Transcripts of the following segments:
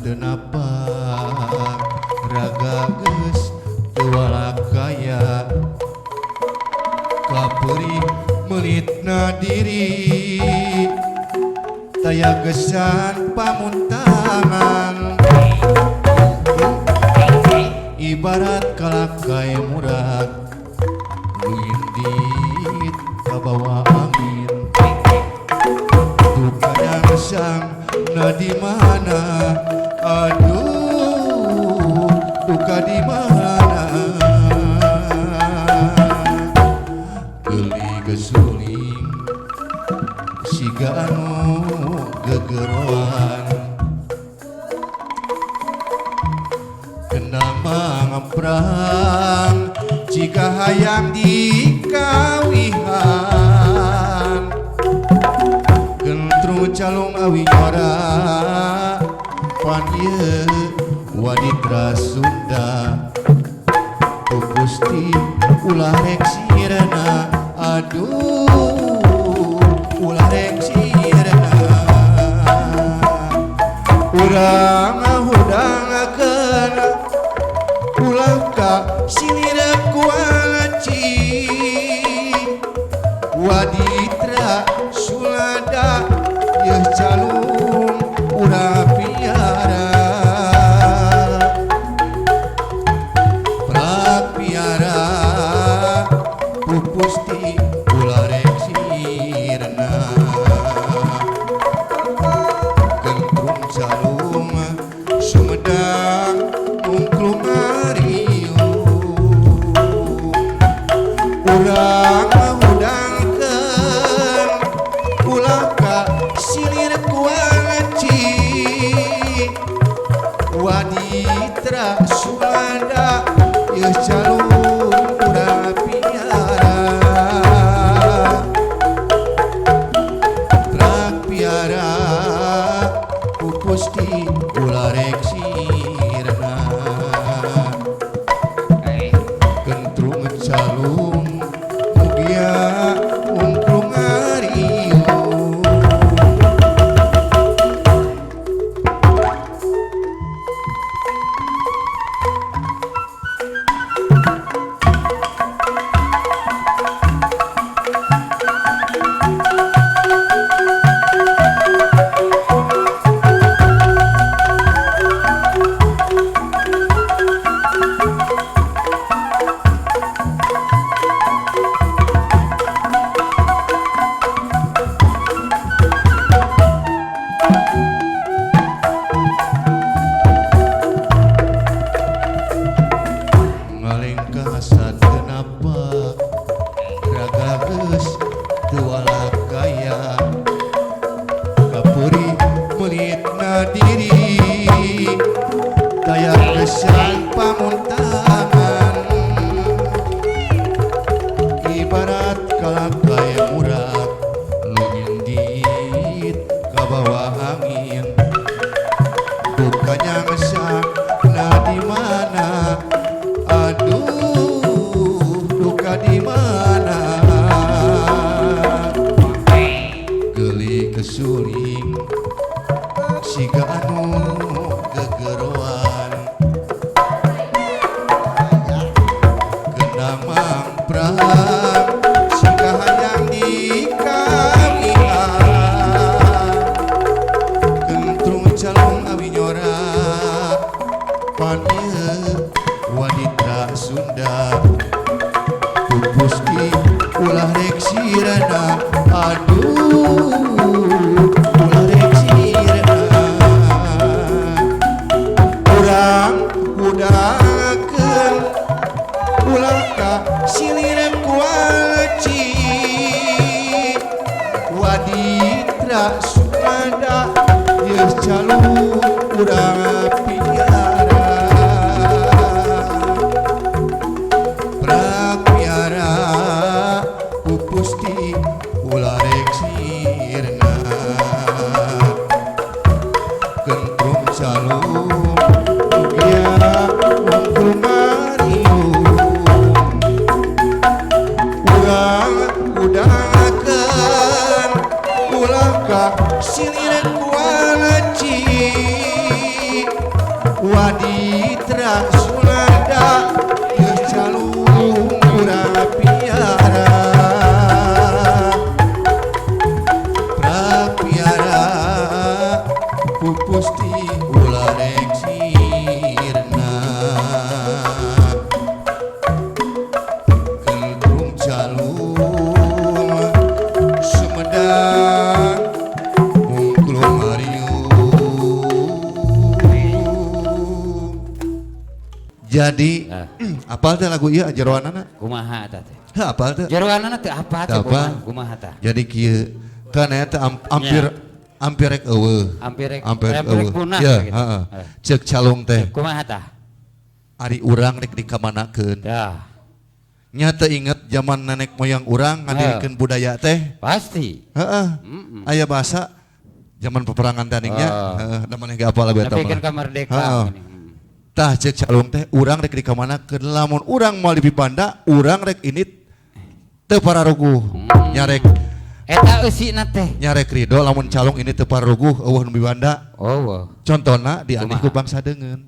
teu napak raga geus teu walakaya kapeurih meulitna diri taya gesan pamuntangan ibarat kalakai murag nu indit kabawa angin duka dangsang na di mana aduh duka di mana geli gesuling siga anu gegeroan kendang mangemprang jika hayang dikawihan gentrung calung awi nyora pan ieu waditra Sunda ku Gusti ulah rek sirna aduh ulah rek sirna urang ngahudangakeun ulah ka silir kuaci waditra Sulada yeuh calung urang piara prak piara ku Gusti ulah rek sirna gentrung calung Sumedang mungklung ngariung urang ngahudangkeun ulah ka silir kuaci waditra Sulada yeuh calung urang piara prak piara ku Gusti ulah rek sirna gentrung calung mugia ungklung ngariung. Ngalengkah teu napak raga geus teu walakaya kapeurih meulitna diri taya gesan pamuntangan ibarat kalakai murag nu indit kabawa angin duka nyangsang na di mana aduh duka di mana geli kesuling siga anu gegeroan kendang mangprang siga hayang dikawihan gentrung calung awi nyora pan ieu waditra Sunda ku Gusti ulah rek sirna aduh ulah rek sirna urang hudangakeun ulah ka silir kuaci waditra Sumada yeuh calung urang piara prak piara ku Gusti ulah rek sirna gentrung calung mugia ungklung ngariung urang hudangakeun ulah ka silir kuaci Piara Sulada geus calung urang piara Prapiara pupus di ulah rek sirna Kentrung calung Sumedang mungklung mariung. Jadi apal teh lagu ieu jeroanana? Kumaha eta teh? Heuh, apal teh? Jeroanana teu apa teh? Teu apa. Kumaha tah? Jadi kieu kan eta hampir hampir rek eueuh. Hampir rek Hampir hampir rek eueuh. punah Ya, gitu. heeh. Ceuk calung teh Kumaha tah? ari urang rek dikamanakeun. Dah, Nya teu inget zaman nenek moyang urang ngadirikeun budaya teh. Pasti. Heeh. Aya bahasa zaman peperangan tadi nya, heeh, da maneh ge apal lagu eta Nepikeun mah. ka merdeka Heeh. gini. Tah, ceuk calung teh urang rek dikamanakeun lamun urang moal dipibanda, urang rek ini teu pararuguh. Nya rek Eta eusina teh. Nya rek rido lamun calung ini teu pararuguh euweuh nu mibanda. Oh, wah. Contona dianih ku Kumaha? bangsa deungeun.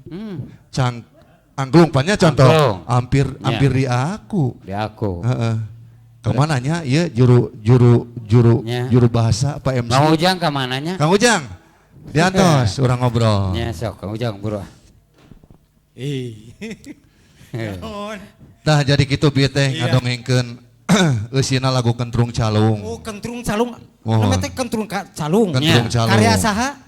Cang angklung pan nya contoh Angklung. hampir hampir di aku. Di aku. Heeh. Kemana nya ieu juru juru juru juru bahasa Pak MC. Kang Ujang ka mananya? Kang Ujang. Diantos urang ngobrol. Nya sok Kang Ujang buru. Ih. Naon? Tah, jadi kitu bieu teh ngadongengkeun eusina lagu Kentrung Calung. Oh, Kentrung Calung. Mohon. Namanya teh Kentrung Calung. Kentrung Calung. Karya saha?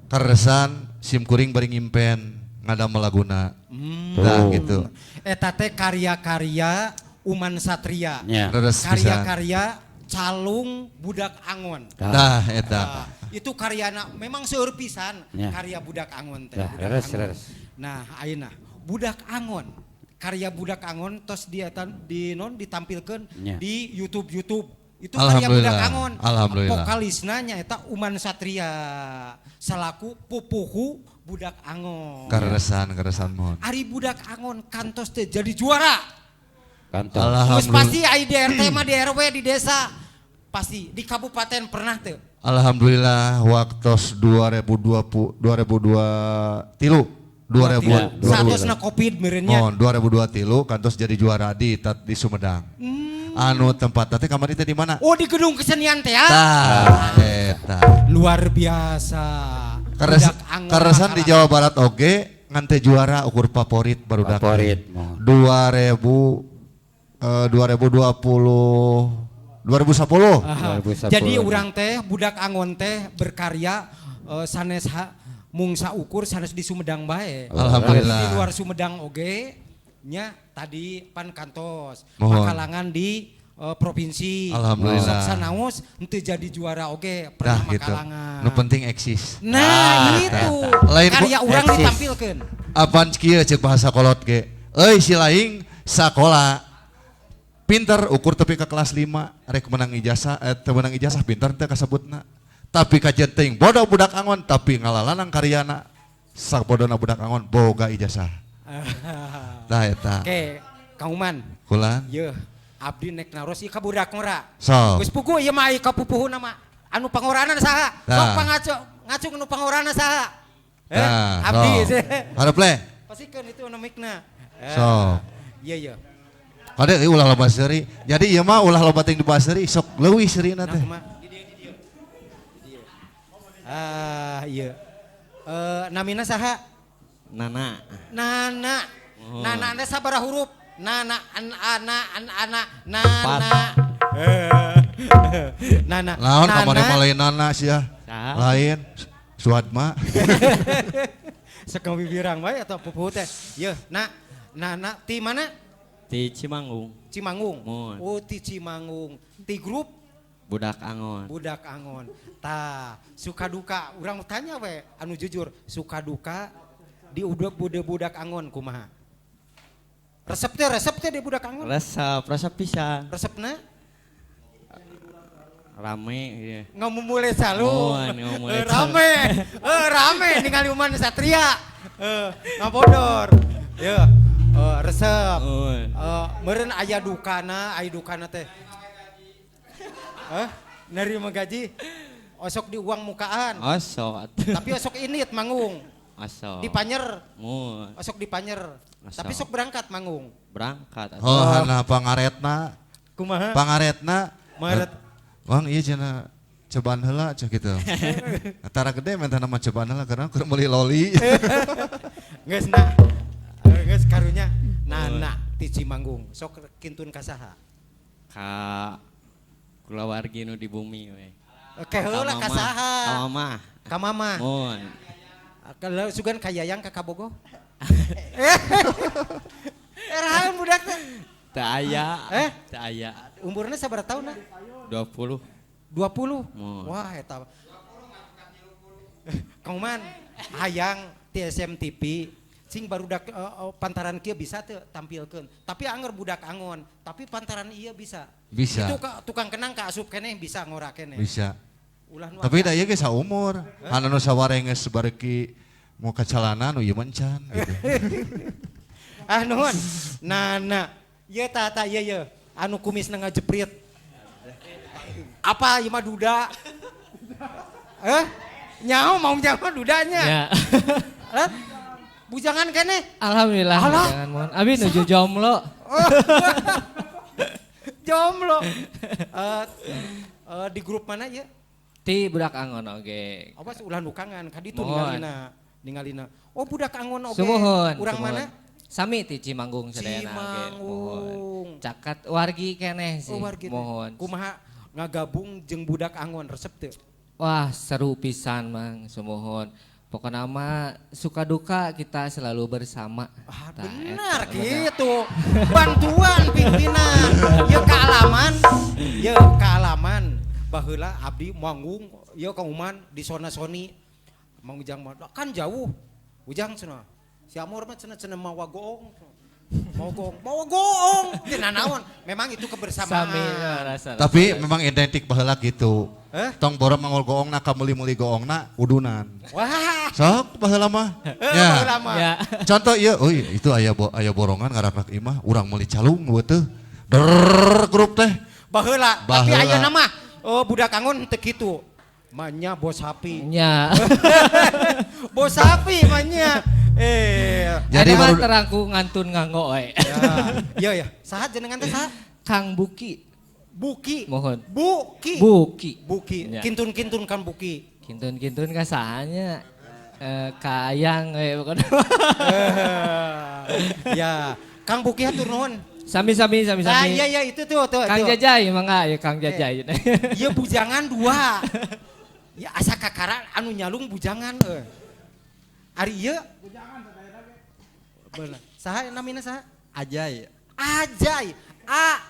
Karesan sim kuring bari ngimpen ngadamel laguna. Nah, gitu. Eta teh karya-karya Uman Satria. Nya. Leres pisan. Karya-karya Calung Budak Angon. Tah eta. Ah, itu karyana memang seueur pisan karya Budak Angon teh. Dah, Budak leres, Angon. Leres. Nah, ayeuna Budak Angon. Karya Budak Angon tos di eta di non ditampilkeun di YouTube YouTube. Itu karya Alhamdulillah. Budak Angon. Alhamdulillah. Vokalisna nyaeta Uman Satria selaku pupuhu Budak Angon. Karesan karesan mohon. Ari Budak Angon kantos teh jadi juara. Kantor. Terus Alhamdulillah. pasti ai di RT mah, di RW, di desa pasti, di kabupaten pernah tuh. Alhamdulillah waktos 2020 2002 tilu 2000 Satosna Covid meureun nya. Mohon 2002 tilu kantos jadi juara di di Sumedang. Anu tempat teh kamari teh di mana? Oh, di gedung kesenian teh ya. Tah eta. Luar biasa. Kares, Budak Angon karesan di Makalah. Jawa Barat oge ngan teh juara ukur favorit barudak. Favorit, mohon. 2000 2020 2010. Aha. 2010. Jadi urang teh Budak Angon teh berkarya sanes mung saukur sanes di Sumedang bae. Alhamdulillah. Di luar Sumedang oge nya tadi pan kantos Mohon. Makalangan di provinsi. Alhamdulillah. Sok sanaos henteu jadi juara oge pernah Dah gitu. Makalangan. Nu penting eksis. Nah, Ah, itu Lain karya urang eksis. ditampilkeun. Apaan kieu ceuk bahasa kolot ge. Euy si laing sakola pinter ukur tepi ke kelas 5 rek menang ijazah teu menang ijazah pinter teu kasebutna. Tapi kajian teuing bodoh Budak Angon tapi ngalalanang karyana sabodona Budak Angon boga ijazah. Tah eta. Oke, Kang Uman. Kula. Yeuh, abdi nek naros ieu ka budak ngora. Sok. Geus puguh ieu mah ieu ka pupuhuna mah. Anu pangorana saha? Tah. Sok pangacu, ngacung nu pangorana saha? Eh, Tah, abdi. sok. Hareup le. Pasikeun itu nu mikna. Eh, Sok. Iya iya. Kade euy ulah loba seuri. Jadi ieu mah ulah loba teuing dibahas seuri sok leuwih seurina Nah, teh. kumaha? Di dieu, di dieu. Di dieu. Ah, iya. Eh, namina saha? Nana. Nana. Nana teh sabaraha huruf? Nana an ana an ana nana. Nana. Lawan Nana. kamari mah lain nana sia. Saha? Lain Suadma. Sekang bibirang wae atau pupuh teh. Yeuh, nak. Nana ti mana? Di Cimanggung. Cimanggung. Mun. Oh, ti Cimanggung. Ti grup Budak Angon. Budak Angon. Tah, suka duka urang tanya we anu jujur, suka duka di udah bude Budak Angon kumaha? Resep teh di Budak Angon? Resep, resep pisan. Resepna Rame iya. Ngamumule salu. Mohon, ngamumule Eh, rame. Eh, rame ningali Uman Satria. Eh, ngabodor. Ya, eh, resep. Mohon. Eh, meureun aya dukana teh. Eh, nerima gaji osok di uang mukaan. Osok atuh. Tapi osok init manggung. Asok. Di Panyer. Mun. Sok di Panyer. Asok. Tapi sok berangkat manggung. Berangkat. Oh, hana pangaretna. Kumaha? Pangaretna. Pangaret. Wang iya cenah cobaan heula cah gitu. Tara gede minta nama cobaan heula karena keur meuli loli. Geus na. Geus karunya Nana ti Cimanggung. Sok kintun ka saha? Ka kulawargi nu di bumi we. Oke heula ka saha? Ka mama. Ka mama. Mun. Kalau sugan ka Yayang ka Kabogo. Erahan budak teh. Teu aya. Teu aya. Umurna sabaraha tahun na? 20. 20? Mun. Wah eta. Kang Man hayang TSM TV sing barudak pantaran kieu bisa teu tampilkeun. Tapi anger budak angon, tapi pantaran ieu bisa. Bisa. Itu tukang kenang ka asup keneh bisa ngora keneh. Bisa. Ulah nu tapi da ieu ge saumur. Anu nu sawareh geus bareuki mau ka calana nu ieu mah encan gitu. Ah nuhun. Nana. Ieu tata ieu ieu anu kumisna ngajeprit. Apa ieu mah duda? Nyaho mau nyaho dudanya. Ya. Lat, bujangan keneh. Alhamdulillah Alah. bujangan mohon. Abi nuju jomblo. Oh. Jomblo. Di grup mana ya? Ti budak angon oge. Awas ulah nukangan ka ditu ningalina. Ningalina. Oh budak angon oge. Sumuhun. Urang mana? Sami ti Cimanggung sadayana oge. Cimanggung. Cakat wargi keneh sih. Oh, wargi. Mohon. Kumaha ngagabung jeung budak angon resep teu? Wah seru pisan Mang, sumuhun. Pokoknya mah suka duka kita selalu bersama. Ah, benar gitu. Bantuan pimpinan. Ya kealaman, ya kealaman. Baheula abdi manggung, ya Kang Uman di zona Sony. Mang Ujang mah kan jauh. Ujang cenah. Si Amor mah cenah-cenah mawa goong. Mau goong, mawa goong. Teu nanaon. Memang itu kebersamaan. Sami rasa. Tapi memang identik baheula gitu. Tong borong mangol goongna ka meuli-meuli goongna udunan. Wah. Sok baheula mah. Ya. Baheula mah. Ya. Contoh ieu, euy itu aya borongan ngarakrak imah urang meuli calung teu. Der grup teh. Baheula, tapi ayeuna mah oh budak angon teu kitu. Manya bos sapi. Nya. Bos sapi manya. Jadi baru terangku ngantun nganggo we. Ya, ya. Saha jenengan teh saha? Kang Buki. Buki. Mohon. Buki. Buki. Buki. Ya. Kintun-kintun kan Buki. Kintun-kintun ka sahanya ka Ayang we pokona. Ya, Kang Buki hatur nuhun. Sami-sami sami-sami. Ah iya iya itu tuh tuh. Kang Jajai mangga ya Kang Jajai. Iya bujangan dua. Ya asa kakara anu nyalung bujangan euy. Ari ieu bujangan sadayana ge. Bener. Saha namina saha? Ajai. Ajai. A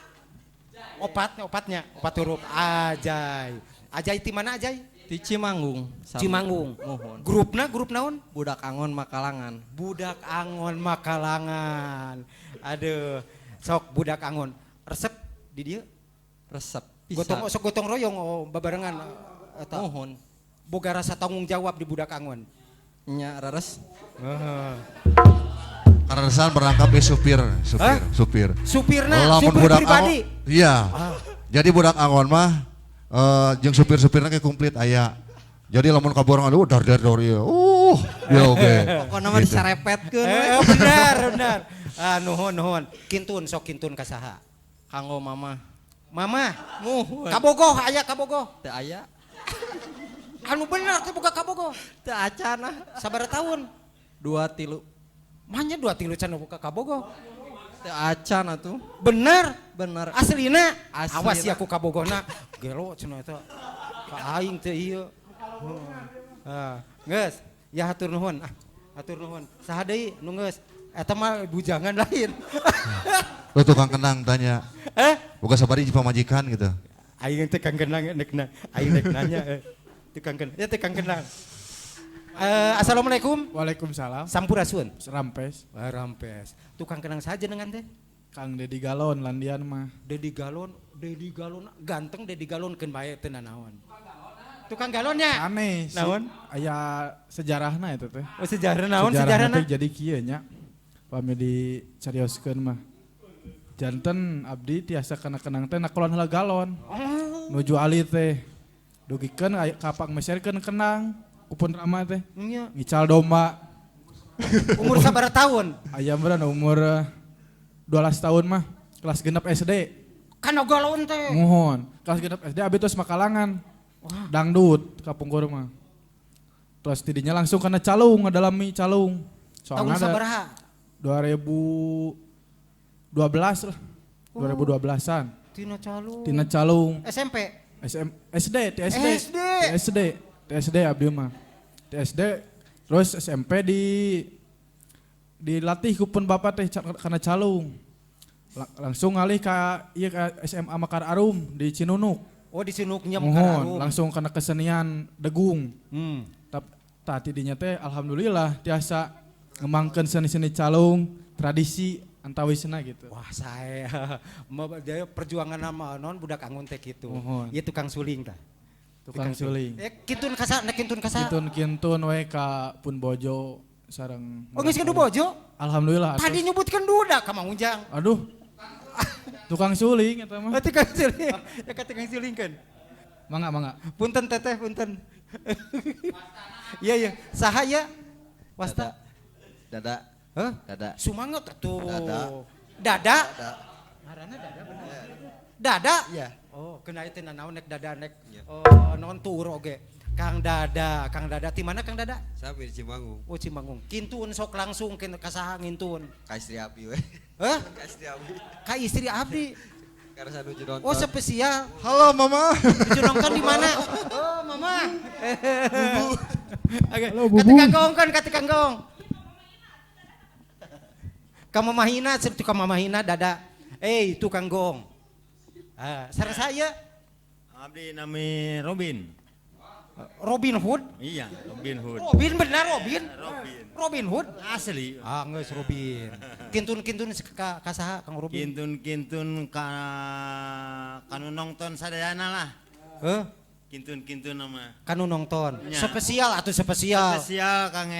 opatnya, opat huruf Ajai. Ajai ti mana Ajai? Ti Cimanggung. Cimanggung. Mohon. Grupna grup naon? Budak Angon Makalangan. Budak Angon Makalangan. Aduh, sok budak Angon. Resep di dieu? Resep pisan. Gotong sok gotong royong oh, babarengan eta. Mohon. Boga rasa tanggung jawab di budak Angon. Nya reres. Heeh. Kareresan merangkap supir, supir, supir. Supirna, supir budak pribadi. Angon, iya. Ah. Jadi budak Angon mah jeung supir-supirna ke komplit aya. Jadi lamun kaborong aduh dar dar dar ieu. Ya oke. Pokona mah disarepetkeun. Benar, benar. Ah nuhun nuhun. Kintun sok kintun ka saha? Kanggo mama. Mama. Muhun. Kabogoh aya kabogoh. Teu aya. Anu bener teh boga kabogoh. Teu acan ah. Sabaraha tahun? 2 3. Manya 2 3 can boga kabogoh. Teu acan atuh. Bener? Bener. Aslina? Aslina. Awas ya ku kabogohna. Gelo cenah eta. Ka aing teh ieu. Heeh. Geus, ya hatur nuhun. Ah, hatur nuhun. Saha deui nu geus? Eta mah bujangan lain. Lu tukang kenang tanya. Boga sabari pamajikan gitu. Aing teh kang kenang nek na. Aing nek nanya. Tukang kenang. Ya tukang kenang. Assalamualaikum. Waalaikumsalam. Sampurasun. Rampes. Rampes. Tukang kenang saja dengan teh. Kang Dedi Galon landian mah. Dedi Galon, Dedi Galon ganteng Dedi Galon keun bae teu nanaon. Tukang galonnya. Aneh. Naon? Aya sejarahna eta teh. Oh sejarah naon sejarahna? Jadi kieu nya. Pami dicarioskeun mah. Janten abdi tiasa kana kenang teh nakolon heula galon. Oh. Nuju alit teh. Dugikeun kapak meserkeun kenang kupun rama teh. Nya. Ngical domba. Umur sabaraha tahun? Aya meureun umur 12 tahun mah, kelas 6 SD. Kana galon teh. Muhun, kelas 6 SD abi terus makalangan. Wah. Dangdut kapungkur mah. Terus tidinya langsung kana calung, ngadalami calung. Tahun Soalnya ada sabaraha? 2012 lah. 2012-an. Tina calung. Tina calung. SMP. SM, SD, TSD. SD. TSD, TSD abdi mah. TSD terus SMP dilatih ku pun bapak teh kana calung. Langsung ngalih ka ieu ka SMA Mekar Arum di Cinunuk. Oh, di Cinunuk nya Mekar Muhun, Arum. langsung kana kesenian degung. Tah tidinya teh alhamdulillah tiasa ngembangkeun seni-seni calung, tradisi antawisna gitu. Wah, saya dia perjuangan nama non budak angon teh gitu. Muhun. Ieu tukang suling tah. Tukang suling. Kintun kasa, nek kintun kasa. Kintun-kintun we ka pun bojo sareng. Oh, geus kudu bojo? Alhamdulillah. Tadi nyebutkeun duda ka Mang Ujang. Aduh. Tukang suling eta mah. Oh, tukang suling. Ya ka tukang suling kan. Mangga, mangga. Punten teteh, punten. Iya, iya. Saha ya? Wasta. Dada. Hah? Dada. Sumanget atuh. Dada. Dada. Dada. Ngaranna dada bener. Dada? Iya. Oh, kena itu nanaon nek dada nek. Oh, non tur oge. Kang Dada, Kang Dada ti mana Kang Dada? Sami di Cimanggung. Oh, Cimanggung. Kintun sok langsung ka saha ngintun? Ka istri abdi we. Hah? Ka istri abdi. Ka istri abdi. Karena nuju nonton. Oh, spesial. Halo mama. Nuju nonton di mana? Oh, mama. Bubu. Oke. Halo, Bubu. Ka tukang gong kan, ka tukang gong. Ka Mama Hina, tukang Mama Hina Dada. Eh, tukang gong. Ah, sareng saya Abdi nami Robin. Robin Hood? Iya, Robin Hood. Robin benar Robin? Robin. Robin Hood? Asli. Ah, geus Robin. Kintun-kintun ka saha Kang Robin? Kintun-kintun ka kanu nongton sadayana lah. Heuh? Kintun-kintun nama. Kanu nongton. Nya. Spesial atuh spesial. Spesial kang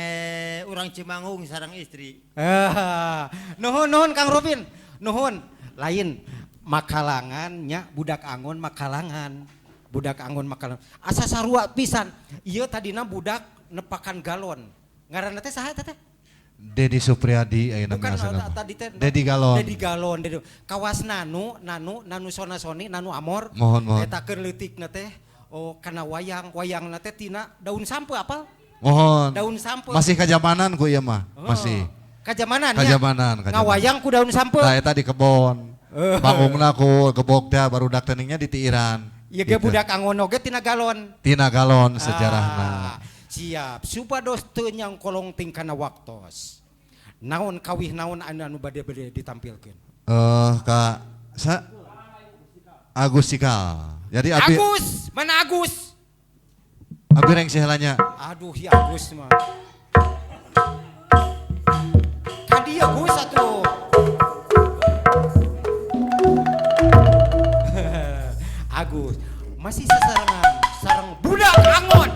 urang Cimanggung sareng istri. Ah, nuhun nuhun Kang Robin. Nuhun. Lain makalangan nya budak angon makalangan. Budak angon makalangan. Asa sarua pisan. Ieu tadina budak nepakan galon. Ngaranna teh saha teh? Dedi Supriyadi ayeuna Bukan mah tadi teh. Dedi Galon. Dedi Galon, Dedi. Kawas nanu, nanu, nanu sona soni, nanu amor. Mohon, mohon. Eta keur leutikna teh oh kana wayang, wayangna teh tina daun sampe apal? Mohon. Daun sampe. Masih kajamanan ku ieu mah, Oh. masih. Kajamanan ya? Kajamanan, kajamanan. Ngawayang ku daun sampe. Tah eta di kebon. Banggungna ku gebok teh barudak teningnya di tiiran. Ieu ge budak angon oge tina galon. Tina galon sejarahna. Ah, siap. Supados teu nyangkolong ting kana waktos. Naon kawih naon anu bade-bade ditampilkeun? Ka sa Agus Cikal. Jadi abi Agus, mana Agus? Abi rengse heula nya. Aduh, si Agus mah. Ka dieu Gus atuh. Agus masih sesarengan sareng budak angon.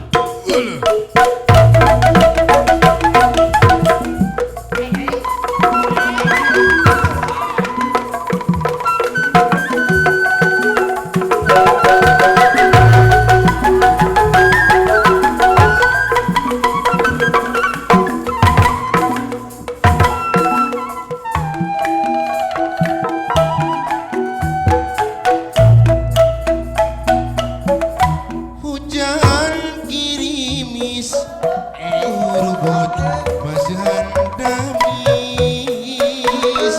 Hujan girimis urubut masihan damis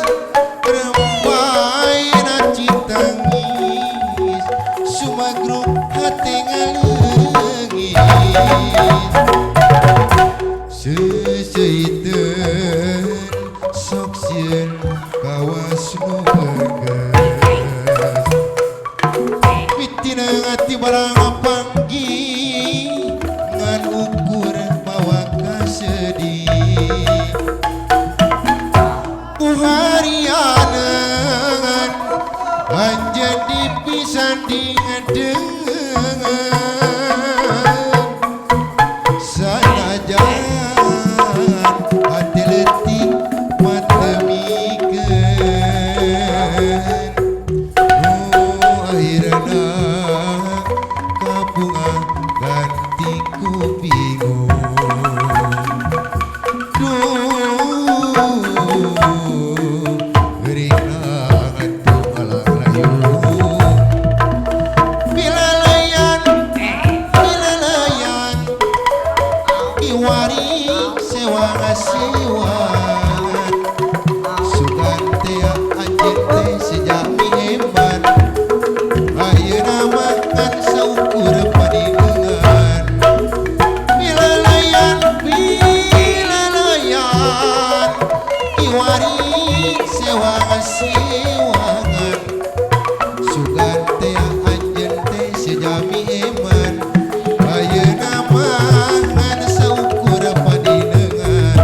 rembai na citangis sumagruk hate ngaleungis seseiteun sok sieun kawas nu geus mitina ati barang panggih ngan ukur mawa kasedih kuharianeun anjeun dipisandingan dengan sanajan hati leutik mata mikeun nu akhirna kabunga ganti ku bingung. Duh. Kiwari sewang-sewang sugan teh anjeun teh sejami eman ayeuna mah ngan saukur padineungan pilalayan pilalayan kiwari sewang-sewangan sugan teh anjeun teh sejami eman ayeuna mah ngan saukur padineungan.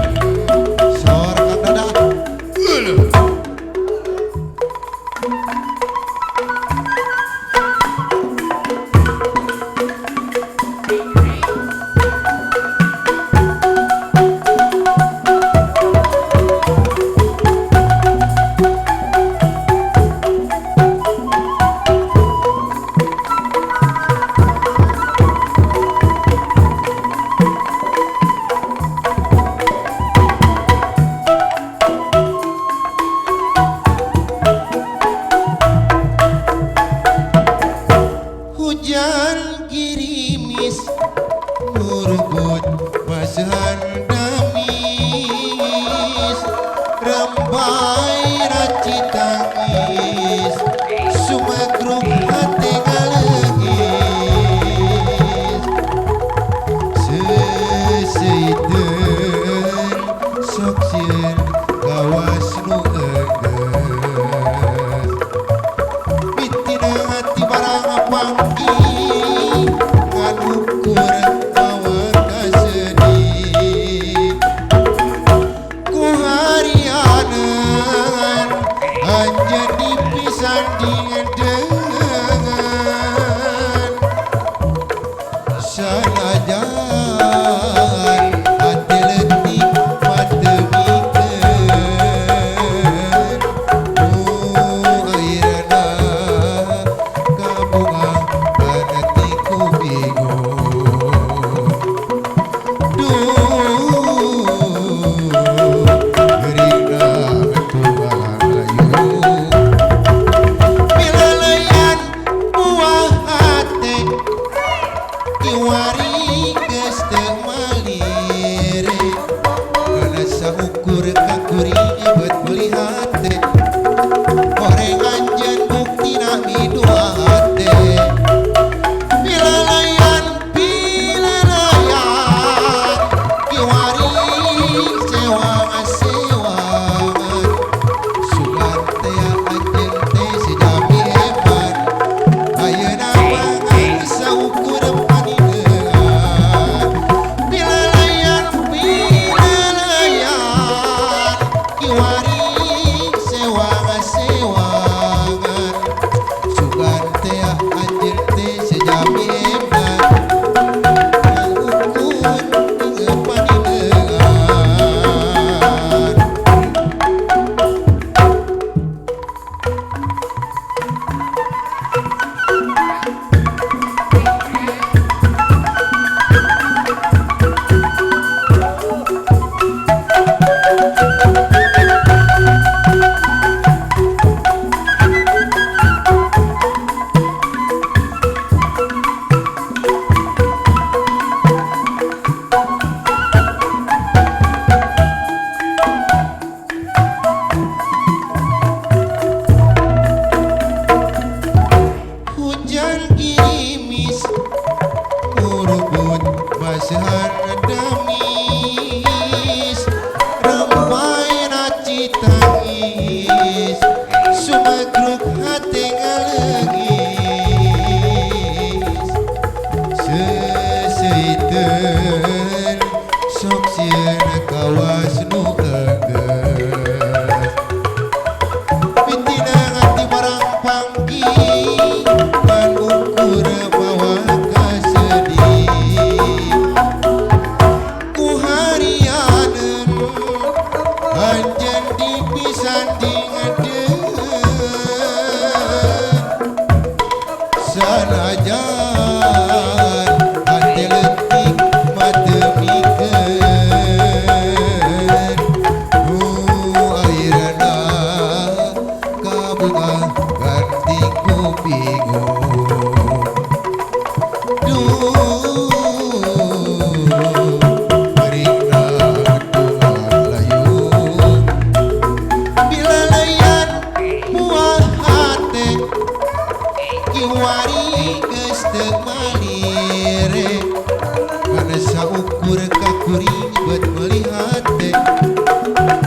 Kuring bet meuli hate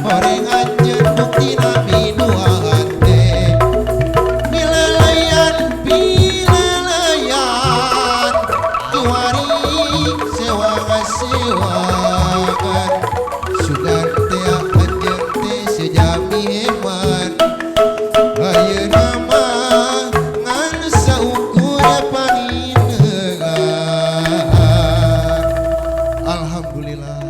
horeng anjeun buktina minuan teh pileleyan pileleyan kiwari sewangan sewangan sugan teh anjeun teh sejami heman ayeuna mah ngan saukur panineungan. Alhamdulillah.